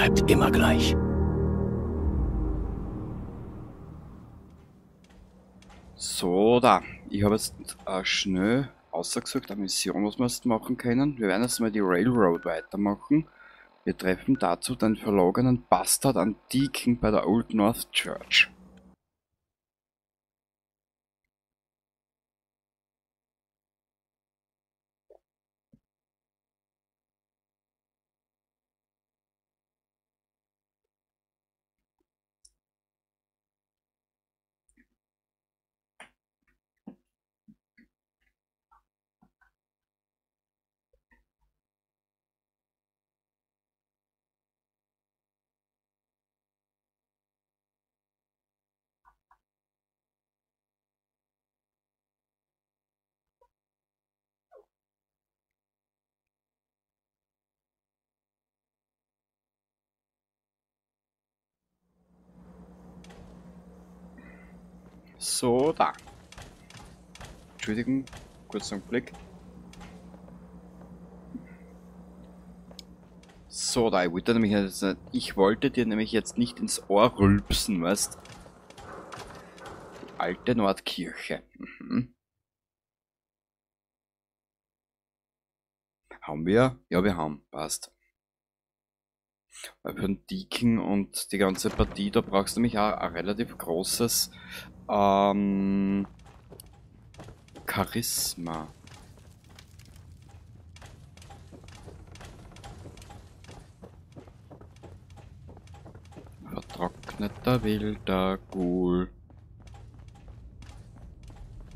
Bleibt immer gleich. So, da. Ich habe jetzt schnell ausgesucht, eine Mission, was wir jetzt machen können. Wir werden jetzt mal die Railroad weitermachen. Wir treffen dazu den verlogenen Bastard an Deacon bei der Old North Church. So, da. Entschuldigung, kurzer Blick. So, da, ich wollte dir nämlich jetzt nicht ins Ohr rülpsen, weißt? Die alte Nordkirche. Mhm. Haben wir? Ja, wir haben. Passt. Weil für den Deacon und die ganze Partie, da brauchst du nämlich auch ein relativ großes Charisma. Vertrockneter wilder Ghoul.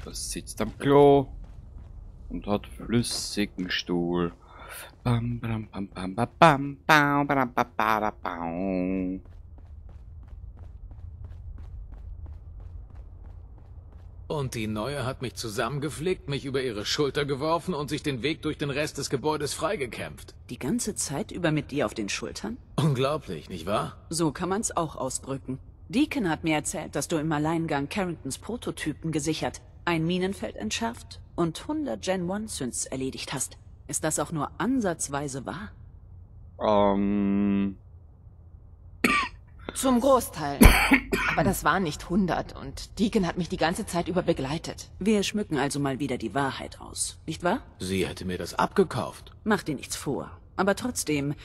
Das sitzt am Klo und hat flüssigen Stuhl. Bam, bam, bam, bam, bam, bam, bam, bam, bam, bam, bam. Und die Neue hat mich zusammengeflickt, mich über ihre Schulter geworfen und sich den Weg durch den Rest des Gebäudes freigekämpft. Die ganze Zeit über mit dir auf den Schultern? Unglaublich, nicht wahr? So kann man's auch ausdrücken. Deacon hat mir erzählt, dass du im Alleingang Carringtons Prototypen gesichert, ein Minenfeld entschärft und 100 Gen 1 Synths erledigt hast. Ist das auch nur ansatzweise wahr? Zum Großteil. Aber das waren nicht 100 und Deacon hat mich die ganze Zeit über begleitet. Wir schmücken also mal wieder die Wahrheit aus, nicht wahr? Sie hätte mir das abgekauft. Mach dir nichts vor. Aber trotzdem,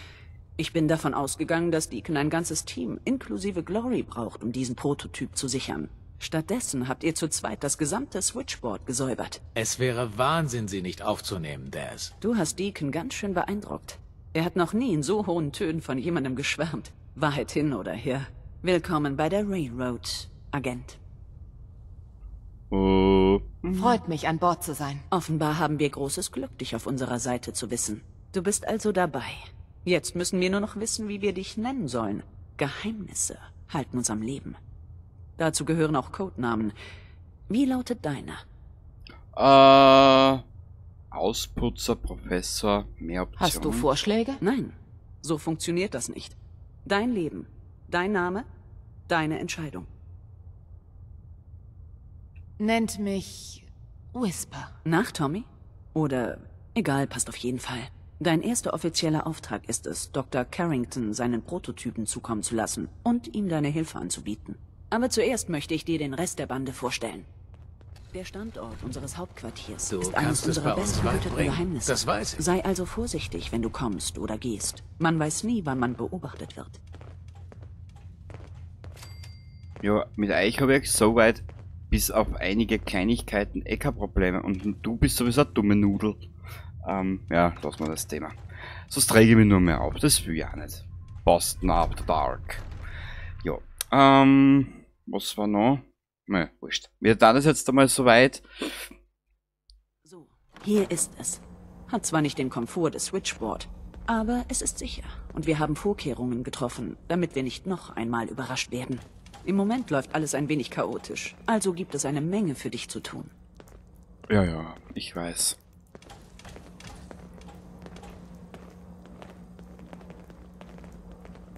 ich bin davon ausgegangen, dass Deacon ein ganzes Team inklusive Glory braucht, um diesen Prototyp zu sichern. Stattdessen habt ihr zu zweit das gesamte Switchboard gesäubert. Es wäre Wahnsinn, sie nicht aufzunehmen, Daz. Du hast Deacon ganz schön beeindruckt. Er hat noch nie in so hohen Tönen von jemandem geschwärmt. Wahrheit hin oder her. Willkommen bei der Railroad, Agent. Freut mich, an Bord zu sein. Offenbar haben wir großes Glück, dich auf unserer Seite zu wissen. Du bist also dabei. Jetzt müssen wir nur noch wissen, wie wir dich nennen sollen. Geheimnisse halten uns am Leben. Dazu gehören auch Codenamen. Wie lautet deiner? Ausputzer, Professor, mehr Optionen. Hast du Vorschläge? Nein, so funktioniert das nicht. Dein Leben, dein Name, deine Entscheidung. Nennt mich Whisper. Nach Tommy? Oder, egal, passt auf jeden Fall. Dein erster offizieller Auftrag ist es, Dr. Carrington seinen Prototypen zukommen zu lassen und ihm deine Hilfe anzubieten. Aber zuerst möchte ich dir den Rest der Bande vorstellen. Der Standort unseres Hauptquartiers Du ist eines kannst es unserer bei uns besten weit behüteten bringen. Geheimnisse. Das weiß ich. Sei also vorsichtig, wenn du kommst oder gehst. Man weiß nie, wann man beobachtet wird. Ja, mit euch habe ich soweit bis auf einige Kleinigkeiten eh keine Probleme. Und du bist sowieso eine dumme Nudel. Ja, lassen wir das Thema. Sonst rege ich mich nur mehr auf. Das will ich auch nicht. Boston After Dark. Ja, was war noch? Ne, wurscht. Wir tun das jetzt einmal soweit. So, hier ist es. Hat zwar nicht den Komfort des Switchboard, aber es ist sicher. Und wir haben Vorkehrungen getroffen, damit wir nicht noch einmal überrascht werden. Im Moment läuft alles ein wenig chaotisch, also gibt es eine Menge für dich zu tun. Ja, ja, ich weiß.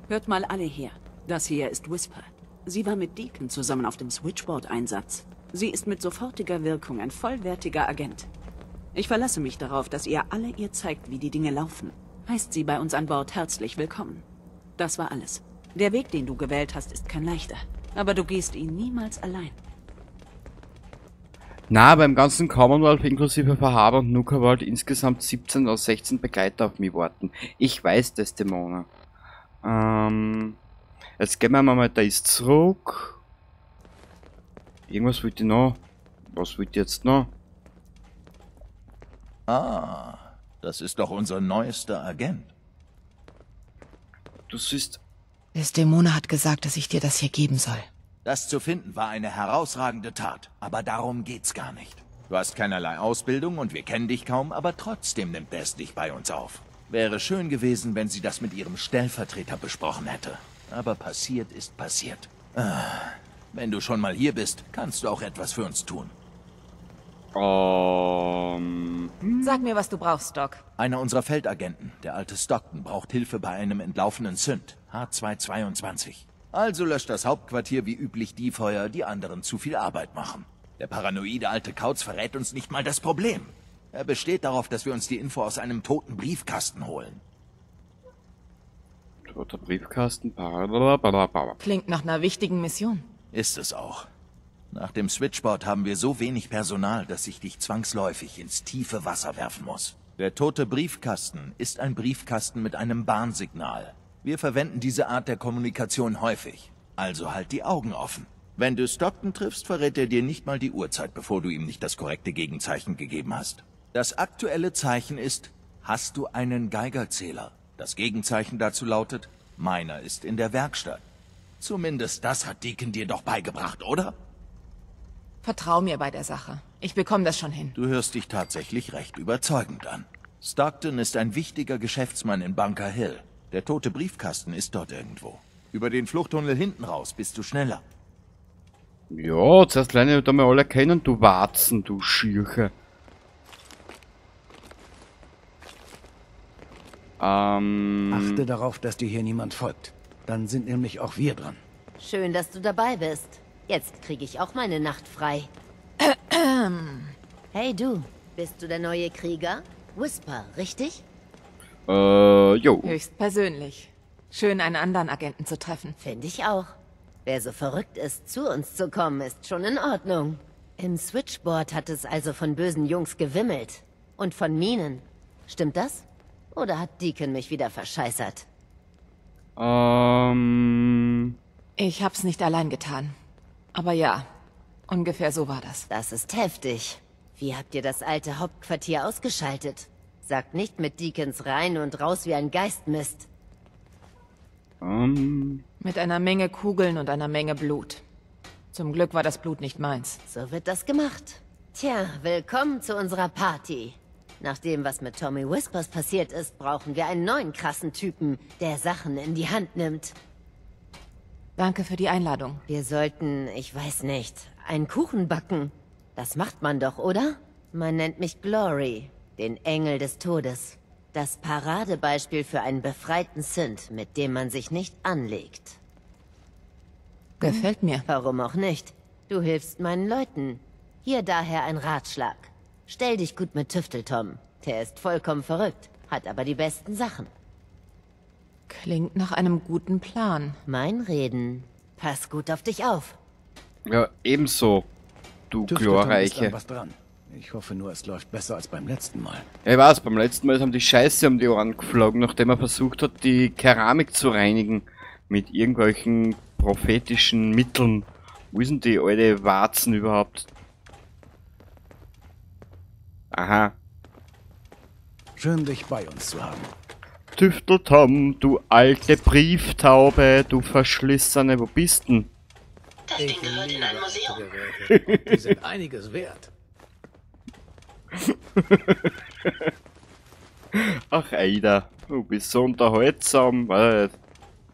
Hört mal alle her. Das hier ist Whisper. Sie war mit Deacon zusammen auf dem Switchboard-Einsatz. Sie ist mit sofortiger Wirkung ein vollwertiger Agent. Ich verlasse mich darauf, dass ihr alle ihr zeigt, wie die Dinge laufen. Heißt sie bei uns an Bord herzlich willkommen. Das war alles. Der Weg, den du gewählt hast, ist kein leichter. Aber du gehst ihn niemals allein. Na, beim ganzen Commonwealth inklusive Fahaba und Nuka World insgesamt 17 oder 16 Begleiter auf mich warten. Ich weiß, Desdemona. Jetzt gehen wir mal da ist zurück. Irgendwas wollte ich noch. Was wollte ich jetzt noch? Ah, das ist doch unser neuester Agent. Du siehst... Desdemona hat gesagt, dass ich dir das hier geben soll. Das zu finden war eine herausragende Tat, aber darum geht's gar nicht. Du hast keinerlei Ausbildung und wir kennen dich kaum, aber trotzdem nimmt Des dich bei uns auf. Wäre schön gewesen, wenn sie das mit ihrem Stellvertreter besprochen hätte. Aber passiert ist passiert. Ah, wenn du schon mal hier bist, kannst du auch etwas für uns tun. Sag mir, was du brauchst, Doc. Einer unserer Feldagenten, der alte Stockton, braucht Hilfe bei einem entlaufenen Synth, H222. Also löscht das Hauptquartier wie üblich die Feuer, die anderen zu viel Arbeit machen. Der paranoide alte Kauz verrät uns nicht mal das Problem. Er besteht darauf, dass wir uns die Info aus einem toten Briefkasten holen. Toter Briefkasten? Klingt nach einer wichtigen Mission. Ist es auch. Nach dem Switchboard haben wir so wenig Personal, dass ich dich zwangsläufig ins tiefe Wasser werfen muss. Der tote Briefkasten ist ein Briefkasten mit einem Bahnsignal. Wir verwenden diese Art der Kommunikation häufig. Also halt die Augen offen. Wenn du Stockton triffst, verrät er dir nicht mal die Uhrzeit, bevor du ihm nicht das korrekte Gegenzeichen gegeben hast. Das aktuelle Zeichen ist, hast du einen Geigerzähler? Das Gegenzeichen dazu lautet, meiner ist in der Werkstatt. Zumindest das hat Deacon dir doch beigebracht, oder? Vertrau mir bei der Sache. Ich bekomme das schon hin. Du hörst dich tatsächlich recht überzeugend an. Stockton ist ein wichtiger Geschäftsmann in Bunker Hill. Der tote Briefkasten ist dort irgendwo. Über den Fluchttunnel hinten raus bist du schneller. Ja, zuerst lerne ich da mal alle kennen, du Warzen, du Schirche. Achte darauf, dass dir hier niemand folgt. Dann sind nämlich auch wir dran. Schön, dass du dabei bist. Jetzt kriege ich auch meine Nacht frei. Hey du, bist du der neue Krieger? Whisper, richtig? Jo. Höchstpersönlich. Schön, einen anderen Agenten zu treffen. Finde ich auch. Wer so verrückt ist, zu uns zu kommen, ist schon in Ordnung. Im Switchboard hat es also von bösen Jungs gewimmelt. Und von Minen. Stimmt das? Oder hat Deacon mich wieder verscheißert? Ich hab's nicht allein getan. Aber ja, ungefähr so war das. Das ist heftig. Wie habt ihr das alte Hauptquartier ausgeschaltet? Sagt nicht mit Deacons rein und raus wie ein Geistmist. Mit einer Menge Kugeln und einer Menge Blut. Zum Glück war das Blut nicht meins. So wird das gemacht. Tja, willkommen zu unserer Party. Nach dem, was mit Tommy Whispers passiert ist, brauchen wir einen neuen krassen Typen, der Sachen in die Hand nimmt. Danke für die Einladung. Wir sollten, ich weiß nicht, einen Kuchen backen. Das macht man doch, oder? Man nennt mich Glory, den Engel des Todes. Das Paradebeispiel für einen befreiten Synth, mit dem man sich nicht anlegt. Gefällt mir. Warum auch nicht? Du hilfst meinen Leuten. Hier daher ein Ratschlag. Stell dich gut mit Tüftel-Tom. Der ist vollkommen verrückt, hat aber die besten Sachen. Klingt nach einem guten Plan. Mein Reden. Pass gut auf dich auf. Ja, ebenso, du glorreiche. Ist an was dran. Ich hoffe nur, es läuft besser als beim letzten Mal. Ja, ich weiß, beim letzten Mal haben die Scheiße um die Ohren geflogen, nachdem er versucht hat, die Keramik zu reinigen. Mit irgendwelchen prophetischen Mitteln. Wo ist denn die alte Warzen überhaupt? Aha. Schön, dich bei uns zu haben. Tüftel-Tom, du alte Brieftaube, du Verschlissene, wo bist denn? Das Ding gehört in ein Museum. Die sind einiges wert. Ach, Ada, du bist so unterhaltsam. Was?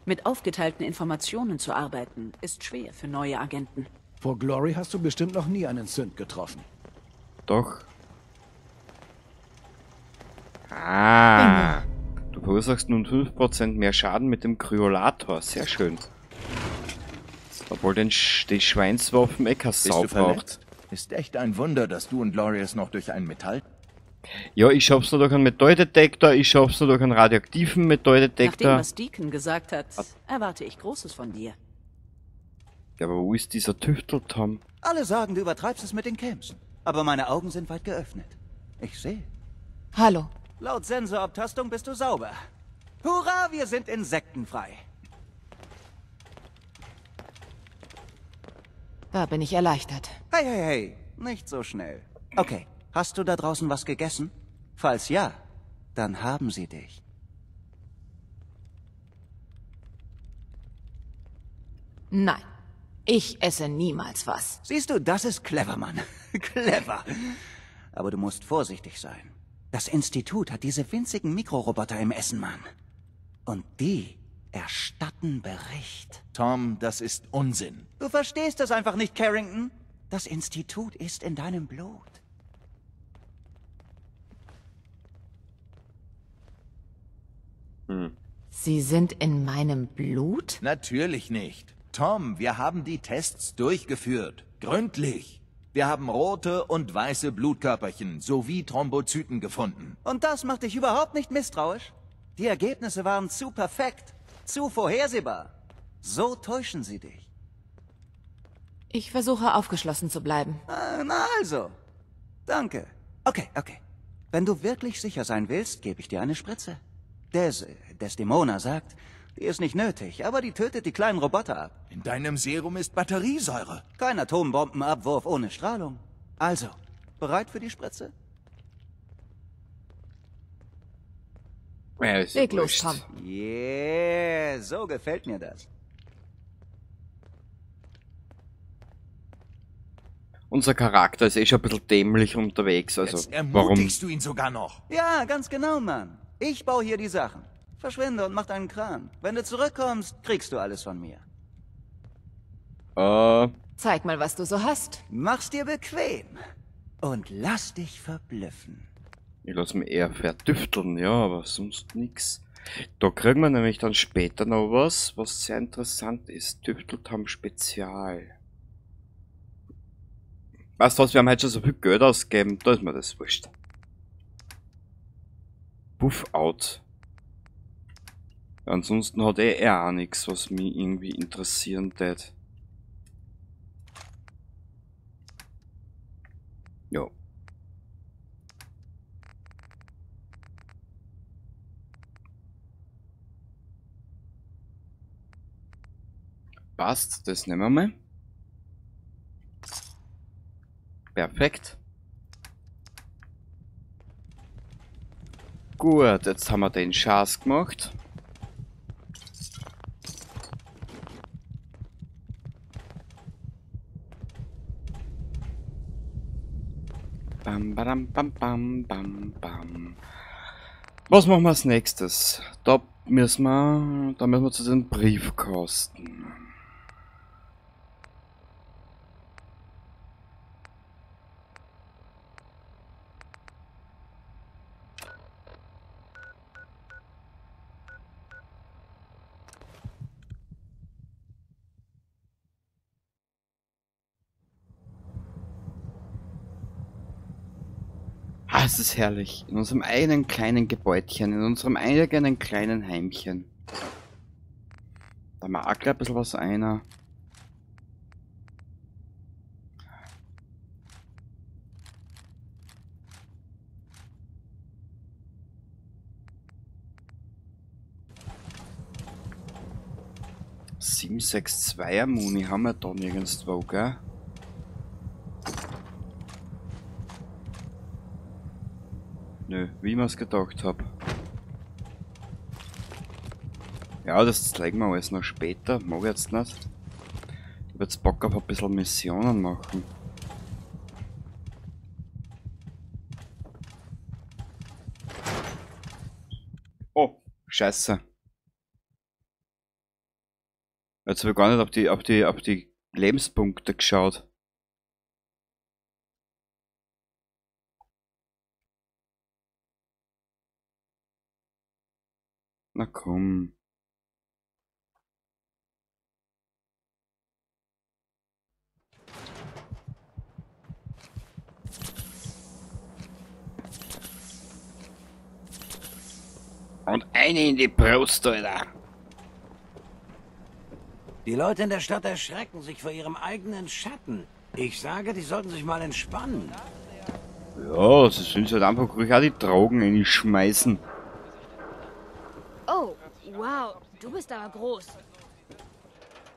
Mit aufgeteilten Informationen zu arbeiten, ist schwer für neue Agenten. Vor Glory hast du bestimmt noch nie einen Synth getroffen. Doch. Ah. Du verursachst nun 5% mehr Schaden mit dem Kryolator. Sehr schön. Obwohl den die Schweinswaffen eh keine Sau braucht. Ist echt ein Wunder, dass du und Glorious noch durch ein Metall... Ja, ich schaff's nur durch einen Metalldetektor, ich schaff's nur durch einen radioaktiven Metalldetektor. Nach dem, was Deacon gesagt hat, erwarte ich Großes von dir. Ja, aber wo ist dieser Tüftel, Tom? Alle sagen, du übertreibst es mit den Camps. Aber meine Augen sind weit geöffnet. Ich sehe. Hallo. Laut Sensorabtastung bist du sauber. Hurra, wir sind insektenfrei. Da bin ich erleichtert. Hey, hey, hey. Nicht so schnell. Okay, hast du da draußen was gegessen? Falls ja, dann haben sie dich. Nein. Ich esse niemals was. Siehst du, das ist clever, Mann. Clever. Aber du musst vorsichtig sein. Das Institut hat diese winzigen Mikroroboter im Essen, Mann. Und die erstatten Bericht. Tom, das ist Unsinn. Du verstehst das einfach nicht, Carrington. Das Institut ist in deinem Blut. Hm. Sie sind in meinem Blut? Natürlich nicht. Tom, wir haben die Tests durchgeführt. Gründlich. Wir haben rote und weiße Blutkörperchen sowie Thrombozyten gefunden. Und das macht dich überhaupt nicht misstrauisch? Die Ergebnisse waren zu perfekt, zu vorhersehbar. So täuschen sie dich. Ich versuche, aufgeschlossen zu bleiben. Na also. Danke. Okay, okay. Wenn du wirklich sicher sein willst, gebe ich dir eine Spritze. Desdemona sagt, die ist nicht nötig, aber die tötet die kleinen Roboter ab. In deinem Serum ist Batteriesäure. Kein Atombombenabwurf ohne Strahlung. Also, bereit für die Spritze? Ja, ist ja Leg los, wurscht. Tom. Yeah, so gefällt mir das. Unser Charakter ist eh schon ein bisschen dämlich unterwegs, also Jetzt warum? ermutigst du ihn sogar noch. Ja, ganz genau, Mann. Ich baue hier die Sachen. Verschwinde und mach deinen Kram. Wenn du zurückkommst, kriegst du alles von mir. Zeig mal, was du so hast. Mach's dir bequem und lass dich verblüffen. Ich lass mich eher verdüfteln, ja, aber sonst nix. Da kriegen wir nämlich dann später noch was, was sehr interessant ist. Tüfteltam Spezial. Weißt du was, wir haben heute schon so viel Geld ausgegeben, da ist mir das wurscht. Buff out. Ja, ansonsten hat er auch nix, was mich irgendwie interessieren tät. Ja. Passt, das nehmen wir mal. Perfekt. Gut, jetzt haben wir den Schatz gemacht. Bam, badam, bam, bam, bam, bam. Was machen wir als nächstes? Da müssen wir zu den Briefkasten. Ah, es ist herrlich. In unserem eigenen kleinen Gebäudchen, in unserem eigenen kleinen Heimchen. Da mag gleich ein bisschen was einer. 762er Muni haben wir da nirgendwo, gell? Nö, wie ich mir's gedacht hab. Ja, das zeigen wir alles noch später. Mag ich jetzt nicht. Ich hab jetzt Bock auf ein bisschen Missionen machen. Oh, Scheiße. Jetzt hab ich gar nicht auf die Lebenspunkte geschaut. Na komm. Eine in die Brust, Alter. Die Leute in der Stadt erschrecken sich vor ihrem eigenen Schatten. Ich sage, die sollten sich mal entspannen. Ja, sie sollen sich halt einfach ruhig auch die Drogen reinschmeißen. Oh, wow, du bist aber groß.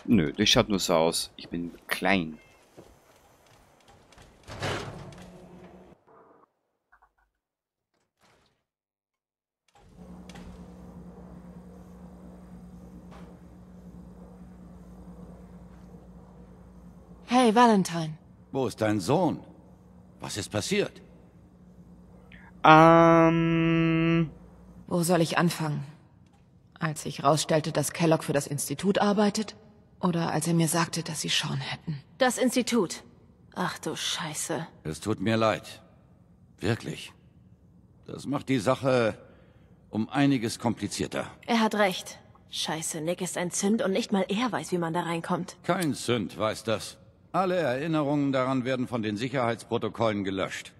Nö, das schaut nur so aus. Ich bin klein. Hey, Valentine. Wo ist dein Sohn? Was ist passiert? Wo soll ich anfangen? Als ich rausstellte, dass Kellogg für das Institut arbeitet? Oder als er mir sagte, dass sie Sean hätten? Das Institut. Ach du Scheiße. Es tut mir leid. Wirklich. Das macht die Sache um einiges komplizierter. Er hat recht. Scheiße, Nick ist ein Synth und nicht mal er weiß, wie man da reinkommt. Kein Synth weiß das. Alle Erinnerungen daran werden von den Sicherheitsprotokollen gelöscht.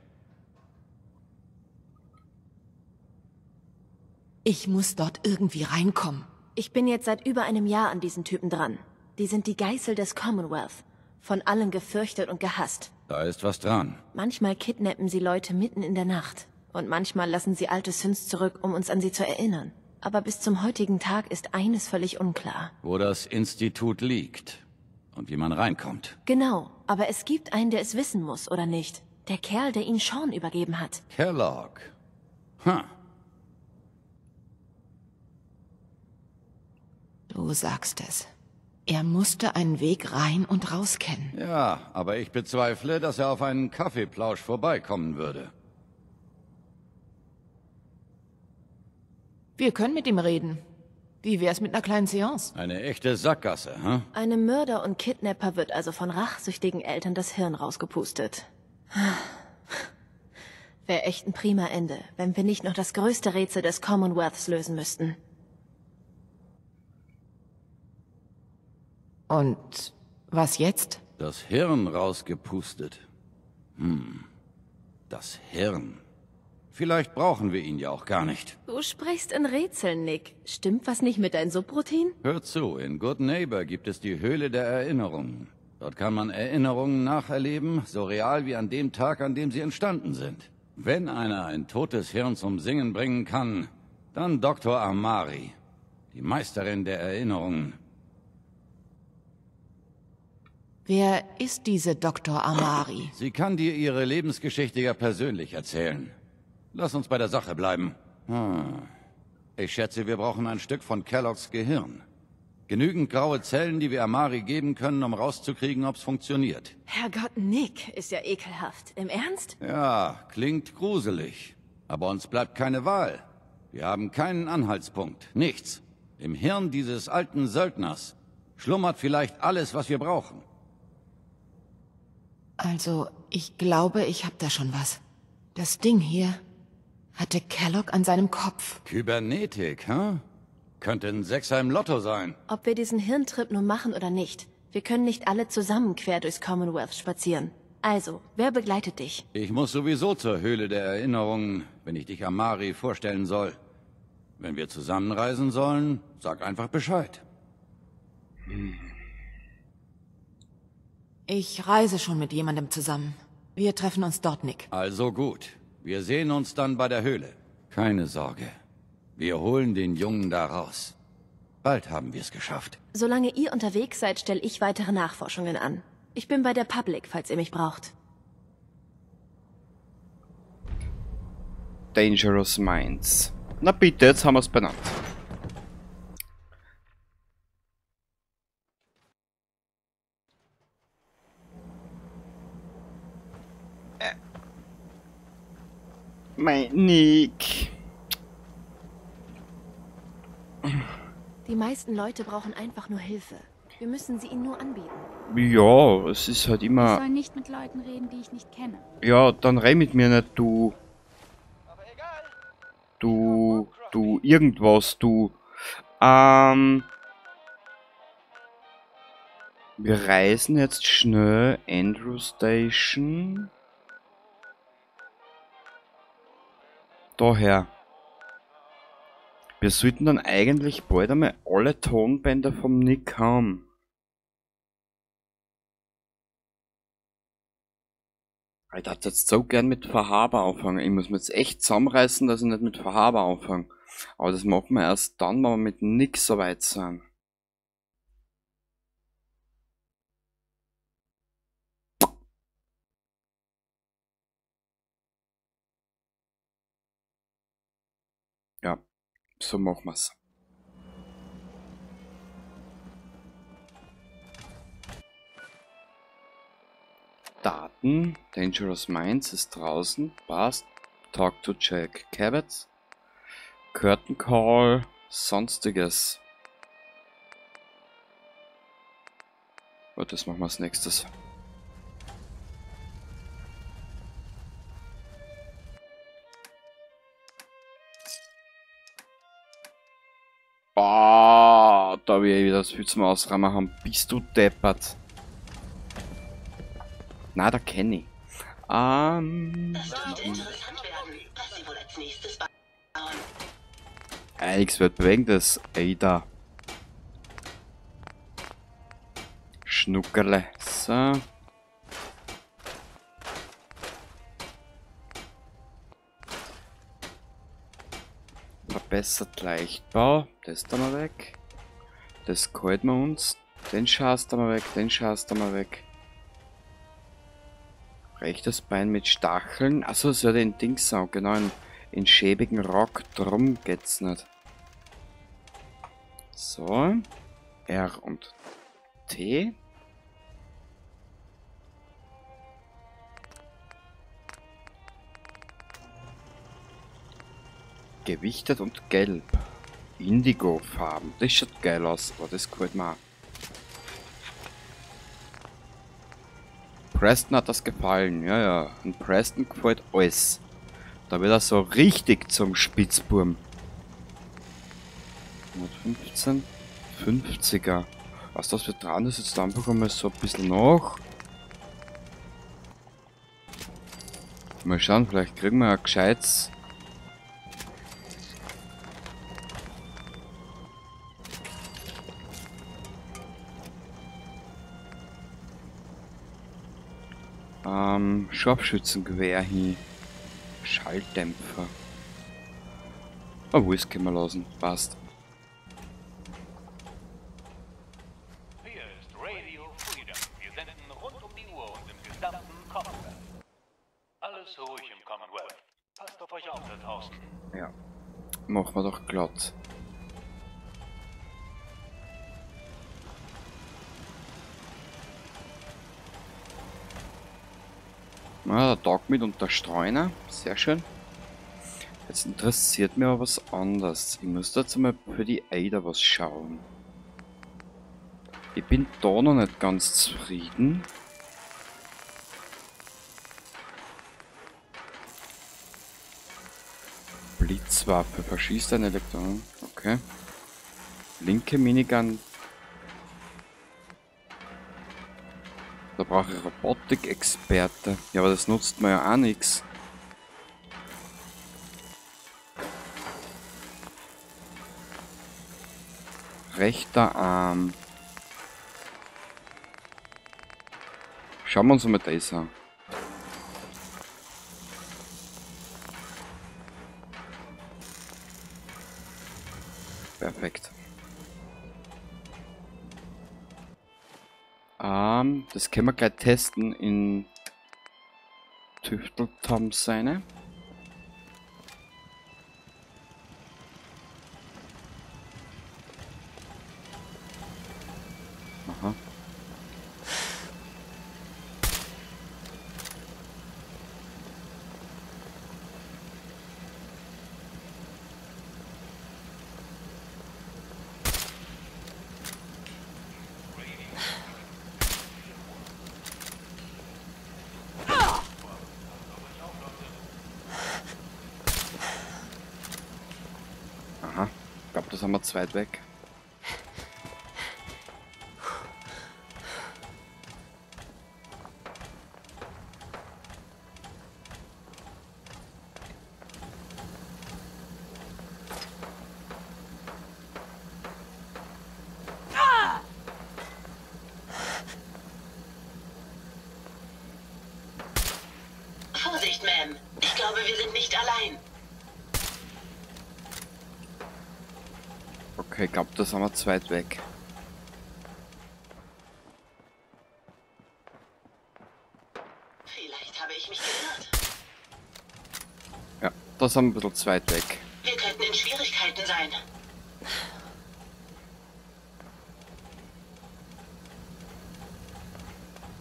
Ich muss dort irgendwie reinkommen. Ich bin jetzt seit über einem Jahr an diesen Typen dran. Die sind die Geißel des Commonwealth. Von allen gefürchtet und gehasst. Da ist was dran. Manchmal kidnappen sie Leute mitten in der Nacht. Und manchmal lassen sie alte Synths zurück, um uns an sie zu erinnern. Aber bis zum heutigen Tag ist eines völlig unklar. Wo das Institut liegt und wie man reinkommt. Genau, aber es gibt einen, der es wissen muss, oder nicht? Der Kerl, der ihn Sean übergeben hat. Kellogg. Ha. Du sagst es. Er musste einen Weg rein und raus kennen. Ja, aber ich bezweifle, dass er auf einen Kaffeeplausch vorbeikommen würde. Wir können mit ihm reden. Wie wär's mit einer kleinen Seance? Eine echte Sackgasse, hm? Einem Mörder und Kidnapper wird also von rachsüchtigen Eltern das Hirn rausgepustet. Wäre echt ein prima Ende, wenn wir nicht noch das größte Rätsel des Commonwealths lösen müssten. Und was jetzt? Das Hirn rausgepustet. Hm. Das Hirn. Vielleicht brauchen wir ihn ja auch gar nicht. Du sprichst in Rätseln, Nick. Stimmt was nicht mit deinem Subroutinen? Hör zu, in Good Neighbor gibt es die Höhle der Erinnerungen. Dort kann man Erinnerungen nacherleben, so real wie an dem Tag, an dem sie entstanden sind. Wenn einer ein totes Hirn zum Singen bringen kann, dann Dr. Amari, die Meisterin der Erinnerungen. Wer ist diese Dr. Amari? Sie kann dir ihre Lebensgeschichte ja persönlich erzählen. Lass uns bei der Sache bleiben. Hm. Ich schätze, wir brauchen ein Stück von Kelloggs Gehirn. Genügend graue Zellen, die wir Amari geben können, um rauszukriegen, ob's funktioniert. Herrgott, Nick, ist ja ekelhaft. Im Ernst? Ja, klingt gruselig. Aber uns bleibt keine Wahl. Wir haben keinen Anhaltspunkt. Nichts. Im Hirn dieses alten Söldners schlummert vielleicht alles, was wir brauchen. Also, ich glaube, ich hab da schon was. Das Ding hier hatte Kellogg an seinem Kopf. Kybernetik, hm? Könnte ein Sechser im Lotto sein. Ob wir diesen Hirntrip nun machen oder nicht, wir können nicht alle zusammen quer durchs Commonwealth spazieren. Also, wer begleitet dich? Ich muss sowieso zur Höhle der Erinnerungen, wenn ich dich Amari vorstellen soll. Wenn wir zusammenreisen sollen, sag einfach Bescheid. Ich reise schon mit jemandem zusammen. Wir treffen uns dort, Nick. Also gut. Wir sehen uns dann bei der Höhle. Keine Sorge. Wir holen den Jungen da raus. Bald haben wir es geschafft. Solange ihr unterwegs seid, stelle ich weitere Nachforschungen an. Ich bin bei der Public, falls ihr mich braucht. Dangerous Minds. Na bitte, jetzt haben wir's benannt. Mein Nick. Die meisten Leute brauchen einfach nur Hilfe. Wir müssen sie ihnen nur anbieten. Ja, es ist halt immer... Ich soll nicht mit Leuten reden, die ich nicht kenne. Ja, dann red mit mir nicht, du... Du irgendwas, du... Wir reisen jetzt schnell Andrew Station. Daher. Wir sollten dann eigentlich bald einmal alle Tonbänder vom Nick haben. Ich darf jetzt so gern mit Fahaba anfangen. Ich muss mir jetzt echt zusammenreißen, dass ich nicht mit Fahaba anfange. Aber das machen wir erst dann, wenn wir mit Nick so weit sind. Ja, so machen wir's. Daten, Dangerous Minds ist draußen, passt. Talk to Jack Cabot, Curtain Call, sonstiges. Gut, das machen wir als nächstes. Boah, da wir wieder das viel zum Ausräumen haben. Bist du deppert? Na, da kenne ich. Das wird interessant werden, was sie wohl als nächstes bauen. Einiges wird bewegendes. Ey, da. Schnuckerle. So. Verbessert Leichtbau. Das da mal weg. Das gehalten wir uns. Den Schatz da mal weg. Den Schatz da mal weg. Rechtes Bein mit Stacheln. Achso, das soll den Ding sein. Genau, in schäbigen Rock. Drum geht's nicht. So. R und T. Gewichtet und gelb. Indigo-Farben. Das schaut geil aus, aber das gefällt mir auch. Preston hat das gefallen, ja, ja. Und Preston gefällt alles. Da wird er so richtig zum Spitzburm. 115, 50er. Was das wird dran ist, jetzt einfach einmal so ein bisschen nach. Mal schauen, vielleicht kriegen wir ein gescheites. Scharfschützengewehr hin. Schalldämpfer. Oh, wo ist, können wir lassen. Passt. Hier ist Radio Freedom. Wir senden rund um die Uhr und im gesamten Commonwealth. Alles ruhig im Commonwealth. Passt auf euch auf da draußen. Ja. Machen wir doch glatt. Na, der Tag mit und der Streuner. Sehr schön. Jetzt interessiert mich aber was anderes. Ich muss da jetzt einmal für die Ada was schauen. Ich bin da noch nicht ganz zufrieden. Blitzwaffe. Verschießt ein Elektron. Okay. Linke Minigun. Da brauche ich Robotik-Experte. Ja, aber das nutzt mir ja auch nichts. Rechter Arm. Schauen wir uns mal das an. Perfekt. Das können wir gleich testen in Tüftel-Tom seine. Aha. Ich glaube, das haben wir zu weit weg. Vorsicht, Ma'am. Ich glaube, wir sind nicht allein. Okay, ich glaube, da sind wir zu weit weg. Vielleicht habe ich mich geirrt. Ja, da sind wir ein bisschen zu weit weg. Wir könnten in Schwierigkeiten sein.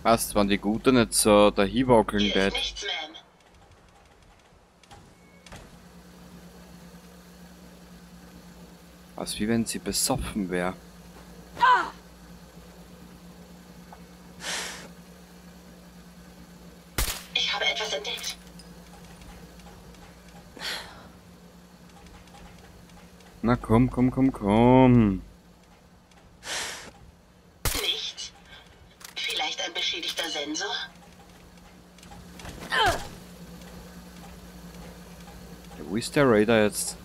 Passt, wenn die Gute nicht so dahin wackeln wird. Nichts, Ma'am. Was wie wenn sie besoffen wäre. Ah! Ich habe etwas entdeckt. Na komm, komm, komm, komm. Nichts. Vielleicht ein beschädigter Sensor? Ja, wo ist der Raider jetzt?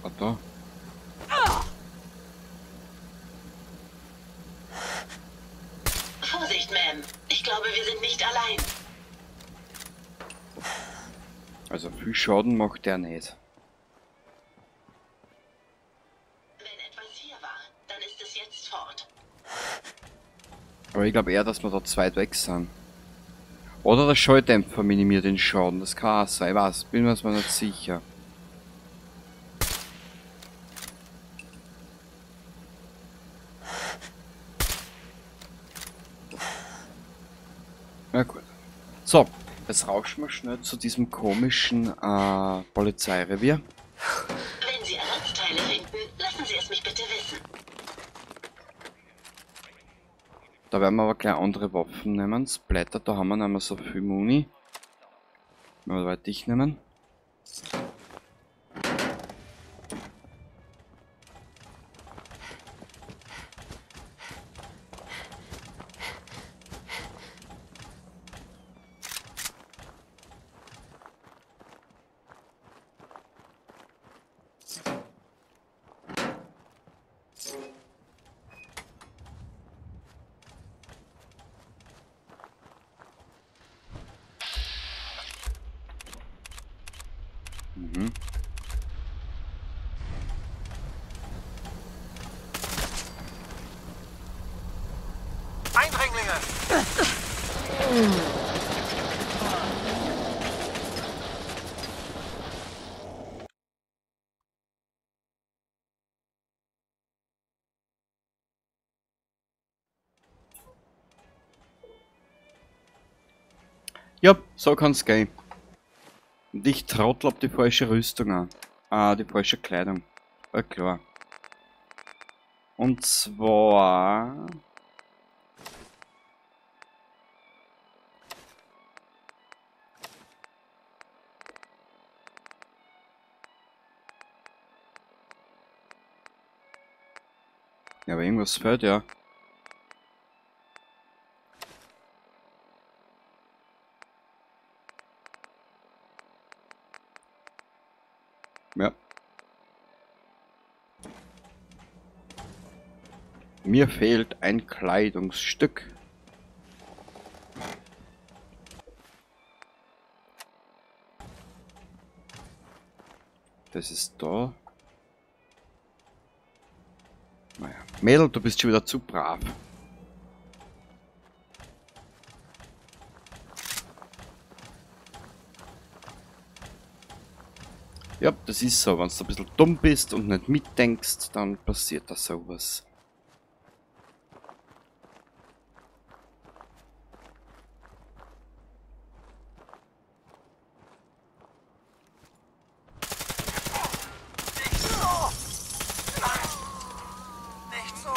Ah, da. Vorsicht, Ma'am. Ich glaube, wir sind nicht allein. Also viel Schaden macht der nicht. Wenn etwas hier war, dann ist es jetzt fort. Aber ich glaube eher, dass wir da zu weit weg sind. Oder der Schalldämpfer minimiert den Schaden. Das kann auch sein. Ich weiß, bin mir nicht sicher. Na gut. So, jetzt rauschen wir schnell zu diesem komischen Polizeirevier. Wenn Sie Ersatzteile finden, lassen Sie es mich bitte wissen. Da werden wir aber gleich andere Waffen nehmen. Splatter, da haben wir nicht mehr so viel Muni. Wenn wir dich nehmen. Mhm. Eindringlinge! Ja, so kann's gehen. Und ich trottel ab die falsche Rüstung an. Ah, die falsche Kleidung. Ja, klar. Und zwar... Ja, aber irgendwas fehlt ja. Ja. Mir fehlt ein Kleidungsstück. Das ist da. Naja. Mädel, du bist schon wieder zu brav. Ja, das ist so. Wenn du ein bisschen dumm bist und nicht mitdenkst, dann passiert da sowas. Nicht so! Nein! Nicht so!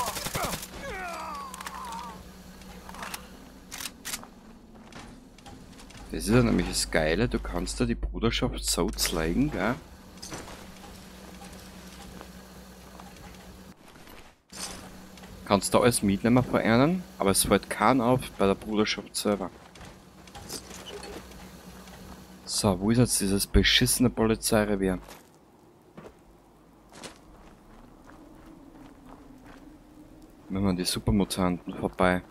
Das ist ja nämlich das Geile, du kannst da die Bruderschaft so zeigen, gell? Kannst du alles mitnehmen von einem, aber es fällt keiner auf bei der Bruderschaft selber. So, wo ist jetzt dieses beschissene Polizeirevier? Wenn man die Supermutanten vorbei.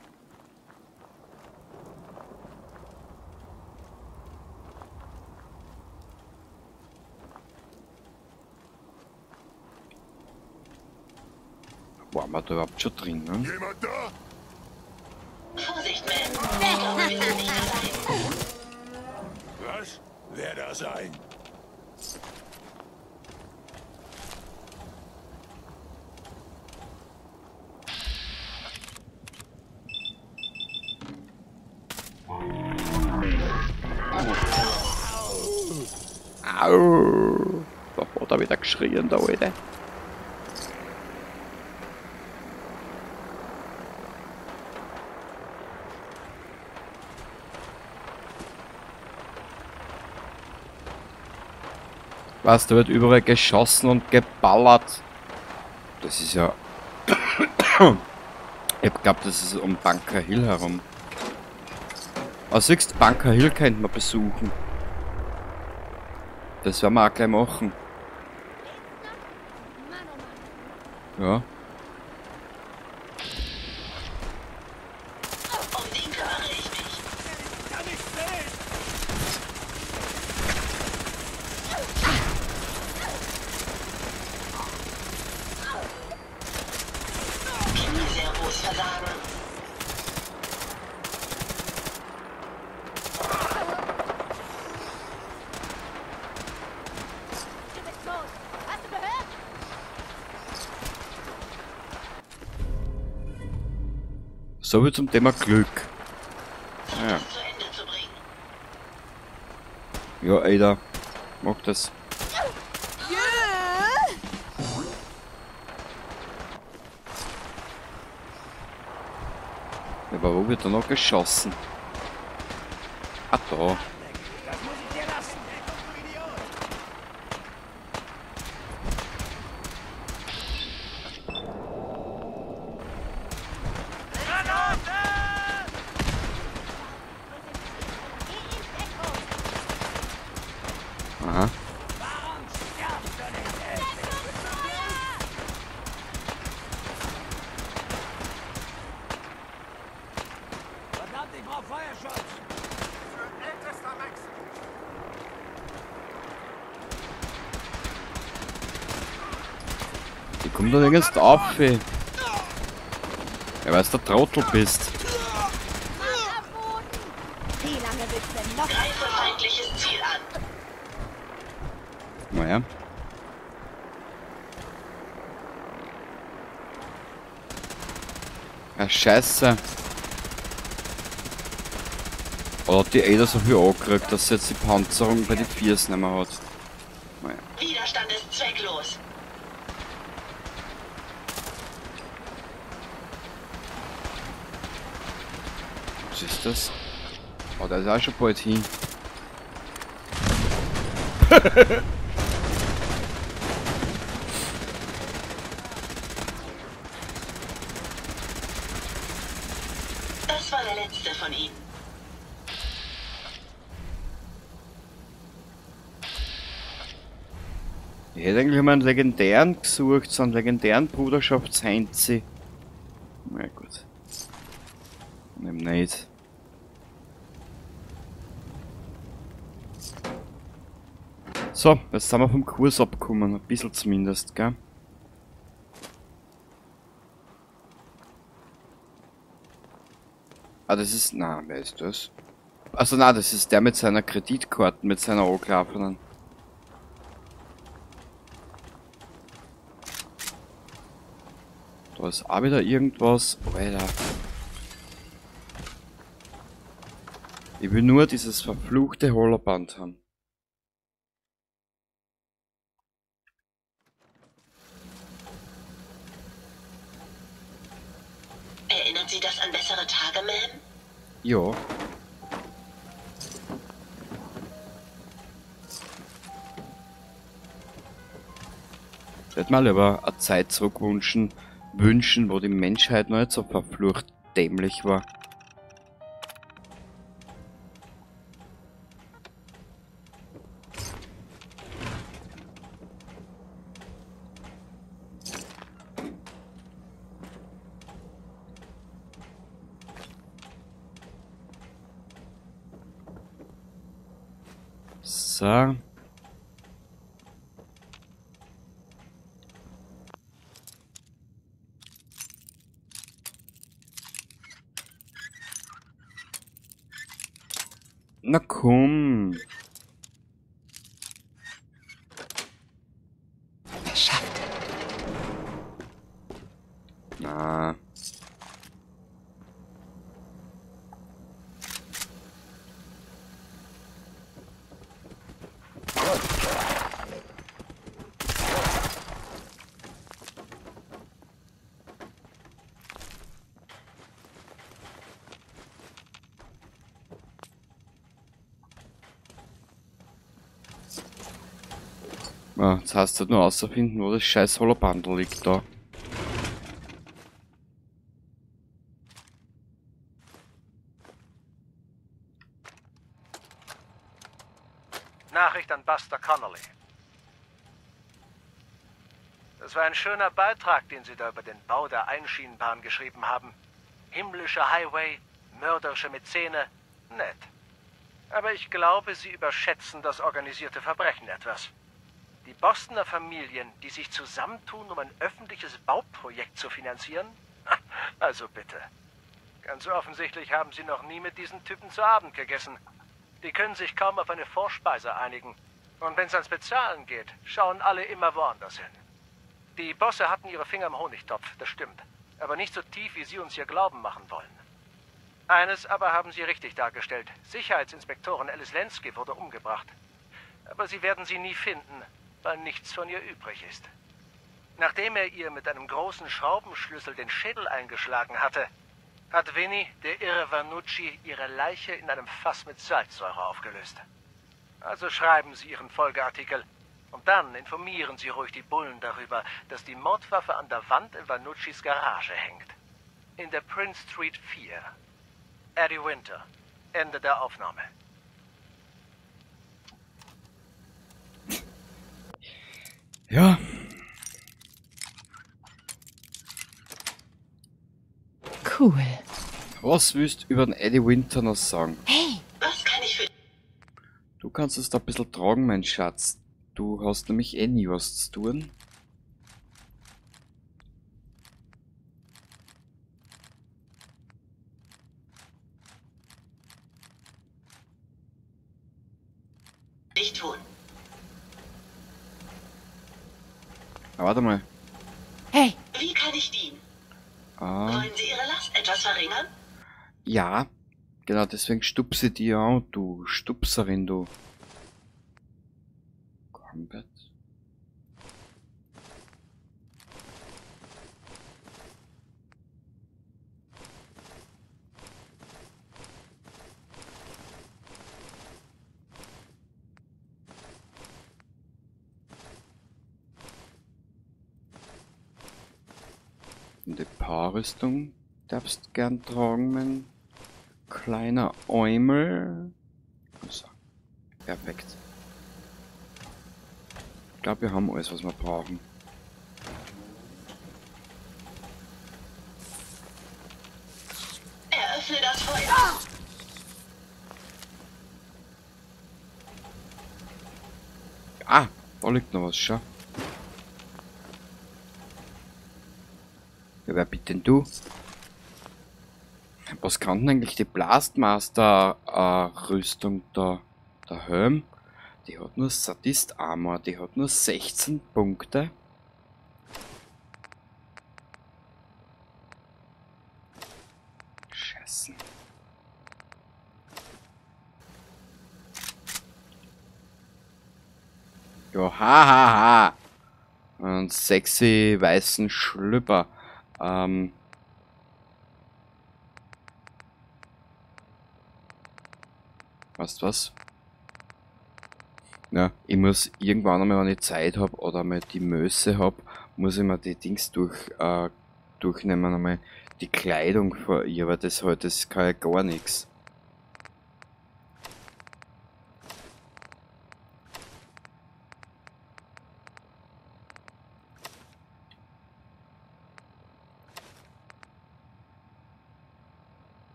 Waren wir da überhaupt schon drin, ne? Jemand da? Vorsicht, Man! Ich glaube, wir sind nicht allein. Was? Wer da sein? Au! Da hat er wieder geschrien, der Alte. Was, da wird überall geschossen und geballert. Das ist ja... Ich glaube, das ist um Bunker Hill herum. Ah, siehst du, Bunker Hill könnte man besuchen. Das werden wir auch gleich machen. Ja. Um den kümmere ich mich. Kann ich sehen. Knieservos versagen. So wie zum Thema Glück. Ja. Ja, Ada. Mach das. Ja, aber wo wird da noch geschossen? Ah, da. Aha. Verdammt, ich brauch Feuerschutz. Die kommt da nirgends auf, ey. Ja, weil du der Trottel bist. Greife feindliches Ziel an. Naja. Ja, scheiße. Oder hat die Ada so viel angekriegt, dass sie jetzt die Panzerung bei den Viers nicht mehr hat. Naja. Widerstand ist zwecklos. Was ist das? Oh, da ist auch schon bald hin. Das war der letzte von ihnen. Ich hätte eigentlich immer einen legendären gesucht, so einen legendären Bruderschaftsheinzi. Na gut. Nimm nicht. So, jetzt sind wir vom Kurs abgekommen, ein bisschen zumindest, gell? Ah, das ist... Na, wer ist das? Also na, das ist der mit seiner Kreditkarte, mit seiner angelaufenen. Da ist auch wieder irgendwas. Alter. Ich will nur dieses verfluchte Holoband haben. Erinnert Sie das an bessere Tage, Ma'am? Ja. Ich hätte mal lieber eine Zeit zurückwünschen, wo die Menschheit noch nicht so verflucht dämlich war. So. Na komm. Geschafft. Na. Ah, jetzt heißt es halt nur außerfinden, wo das scheiß Holobundle liegt da. Nachricht an Buster Connolly. Das war ein schöner Beitrag, den Sie da über den Bau der Einschienenbahn geschrieben haben. Himmlische Highway, mörderische Mäzene, nett. Aber ich glaube, Sie überschätzen das organisierte Verbrechen etwas. Die Bostoner Familien, die sich zusammentun, um ein öffentliches Bauprojekt zu finanzieren? Also bitte. Ganz offensichtlich haben Sie noch nie mit diesen Typen zu Abend gegessen. Die können sich kaum auf eine Vorspeise einigen. Und wenn es ans Bezahlen geht, schauen alle immer woanders hin. Die Bosse hatten ihre Finger im Honigtopf, das stimmt. Aber nicht so tief, wie sie uns hier glauben machen wollen. Eines aber haben sie richtig dargestellt. Sicherheitsinspektorin Alice Lenski wurde umgebracht. Aber sie werden sie nie finden, weil nichts von ihr übrig ist. Nachdem er ihr mit einem großen Schraubenschlüssel den Schädel eingeschlagen hatte, hat Vinny, der irre Vanucci, ihre Leiche in einem Fass mit Salzsäure aufgelöst. Also schreiben Sie Ihren Folgeartikel und dann informieren Sie ruhig die Bullen darüber, dass die Mordwaffe an der Wand in Vanuccis Garage hängt. In der Prince Street 4. Eddie Winter. Ende der Aufnahme. Ja. Cool. Was willst du über den Eddie Winter noch sagen? Hey, was kann ich für... Du kannst es da ein bisschen tragen, mein Schatz. Du hast nämlich eh nie was zu tun. Nicht tun. Aber warte mal. Hey! Wie kann ich dienen? Wollen Sie Ihre Last etwas verringern? Ja, genau, deswegen stupse ich die an, du Stupserin, du. Combat. Und die Paarrüstung darfst gern tragen, mein kleiner Eumel. So, perfekt. Ich glaube, wir haben alles, was wir brauchen. Eröffne das Feuer! Ah, da liegt noch was, schau. Ja, wer bist denn du? Was kann denn eigentlich die Blastmaster-Rüstung da? Der Helm? Die hat nur Sadist Armor, die hat nur 16 Punkte. Scheiße. Ja, ha ha ha. Und sexy weißen Schlüpper. Weißt du was? Ja, ich muss irgendwann einmal, wenn ich Zeit hab oder mal die Möse hab, muss ich mir die Dings durchnehmen, einmal die Kleidung vor ihr, weil das halt, das kann ja gar nichts.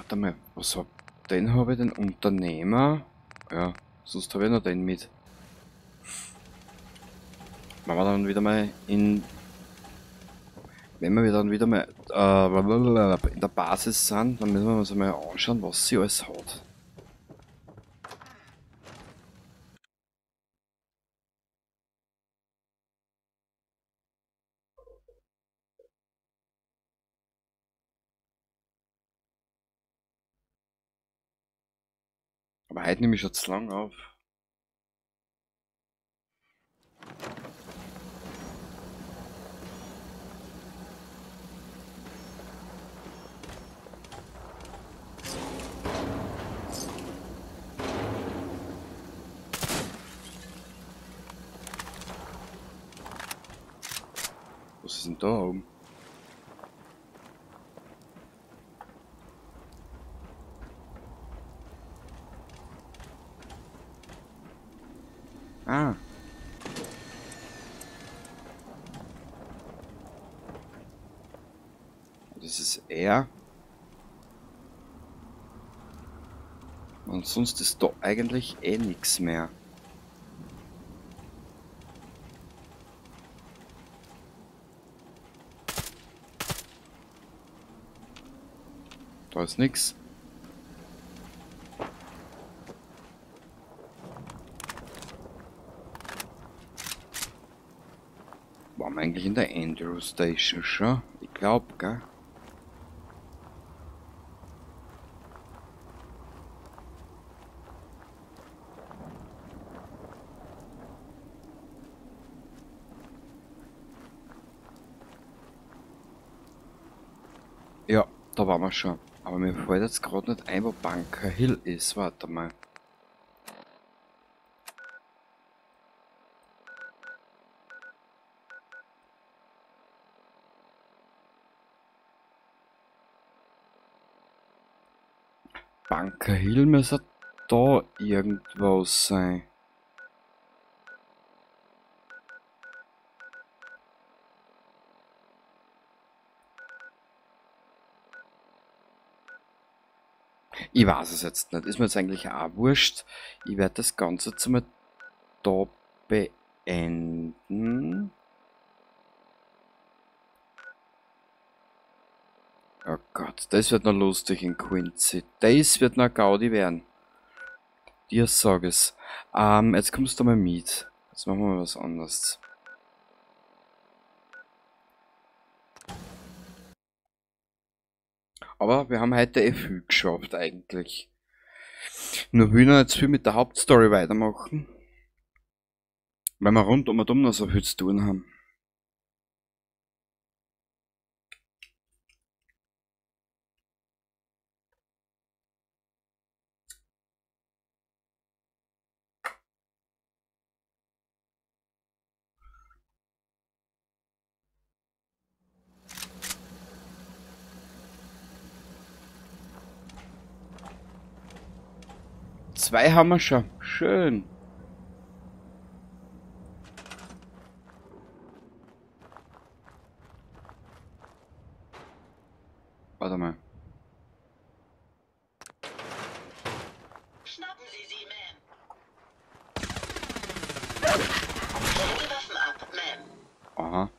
Warte mal, was hab den habe ich, den Unternehmer? Ja, sonst habe ich noch den mit. Wenn wir dann wieder mal in... Wenn wir dann wieder mal in der Basis sind, dann müssen wir uns mal anschauen, was sie alles hat. Aber heute nehme ich schon zu lang auf. Was ist denn da oben? Ah. Das ist er. Und sonst ist da eigentlich eh nichts mehr. Da ist nichts. Waren wir eigentlich in der Andrew Station schon? Ich glaube, gell? Ja, da waren wir schon. Aber mir fällt jetzt gerade nicht ein, wo Bunker Hill ist. Warte mal. Bunker Hill müsste da irgendwo sein. Ich weiß es jetzt nicht. Ist mir jetzt eigentlich auch wurscht. Ich werde das Ganze jetzt mal da beenden. Oh Gott, das wird noch lustig in Quincy. Das wird noch Gaudi werden. Dir sag es. Jetzt kommst du mal mit. Jetzt machen wir mal was anderes. Aber wir haben heute eh viel geschafft eigentlich. Nur will ich noch jetzt viel mit der Hauptstory weitermachen. Weil wir rund um und um noch so viel zu tun haben. Zwei haben wir schon. Schön. Warte mal. Schnappen Sie sie, Ma'am. Stellen Sie Waffen ab, Ma'am. Aha.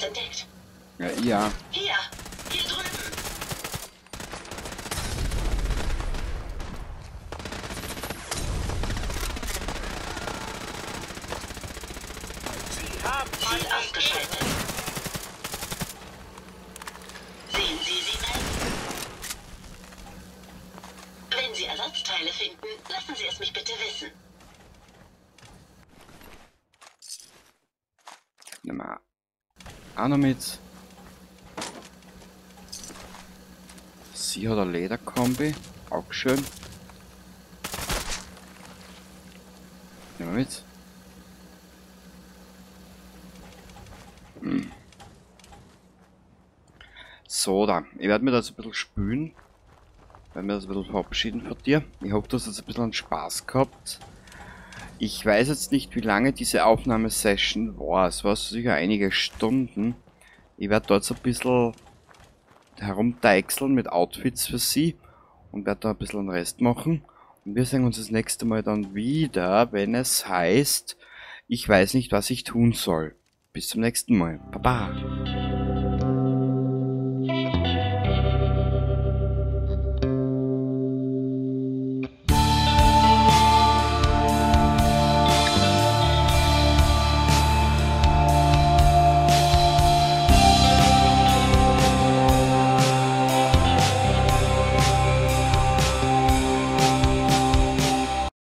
Entdeckt. Ja, ja. Hier, hier drüben. Sie haben Ziel ausgeschaltet. Sehen Sie sie, Ma'am? Wenn Sie Ersatzteile finden, lassen Sie es mich bitte wissen. Nimm mal. Auch noch mit. Sie hat eine Lederkombi. Auch schön. Nehmen wir mit. So, da. Ich werde mir das ein bisschen spülen. Werde mir das ein bisschen verabschieden von dir. Ich hoffe, du hast jetzt ein bisschen Spaß gehabt. Ich weiß jetzt nicht, wie lange diese Aufnahmesession war. Es war sicher einige Stunden. Ich werde dort so ein bisschen herumdeichseln mit Outfits für sie. Und werde da ein bisschen einen Rest machen. Und wir sehen uns das nächste Mal dann wieder, wenn es heißt, ich weiß nicht, was ich tun soll. Bis zum nächsten Mal. Baba.